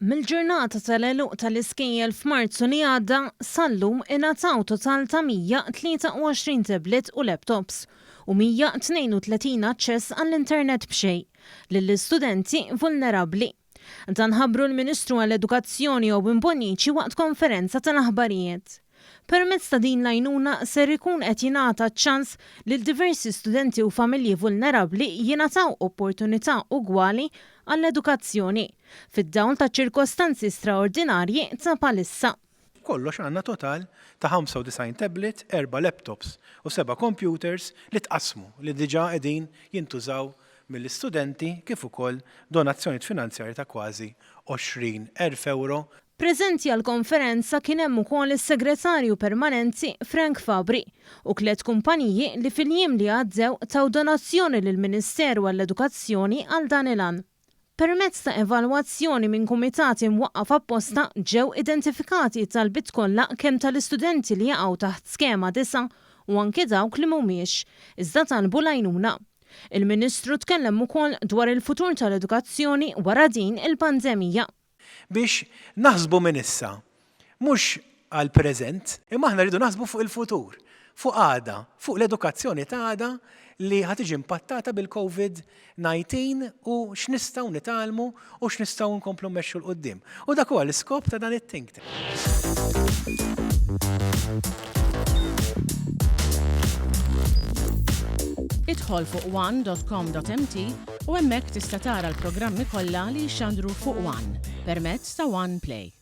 Mill-ġurnata tal-għeluq tal-iskejjel f'Marzu li għadda sal-lum ingħataw total ta' 123 tablet u laptops u 132 aċċess għall-internet b'xejn lill-istudenti vulnerabbli. Dan ħabbru l-Ministru għall-Edukazzjoni Owen Bonnici waqt konferenza tal-aħbarijiet. Permezz ta' din l-għajnuna ser ikun qed jingħata ċ-ċans lil diversi studenti u familji vulnerabbli jingħataw opportunità ugwali għall-edukazzjoni, fid-dawl taċ-ċirkostanzi straordinarji ta' bħalissa. B'kollox għandna total ta' 95 tablet, erba' laptops u seba' computers li tqassmu, li diġà qegħdin jintużaw mill-istudenti kif ukoll donazzjonijiet finanzjarji ta' kważi 20,000 ewro. Preżenti għall-konferenza kien hemm ukoll is-Segretarju Permanenti Frank Fabri u tliet kumpaniji li fil-jiem li għaddew taw donazzjoni lill-Ministeru għall-Edukazzjoni għal dan il-għan. Permezz ta' evalwazzjoni minn kumitat imwaqqaf apposta ġew identifikati t-talbiet kollha kemm tal-istudenti li jaqgħu taħt skema 9 u anke dawk li mhumiex, iżda talbu l-għajnuna. Il-Ministru tkellem ukoll dwar il-futur tal-edukazzjoni wara din il-pandemija. Biex naħsbu minn issa, mhux għall-preżent, imma aħna rridu naħsbu fuq il-futur, fuq għada, fuq l-edukazzjoni ta' għada li ħa tiġi impattata bil-Covid 19 u x'nistgħu nitgħallmu u x'nistgħu nkomplu mmexxu 'l quddiem. U dak huwa l-iskop ta' dan it-think tank. Idħol fuq one.com.mt u hemmhekk tista' tara l-programmi kollha li jixxandru fuq One permezz ta' One Play.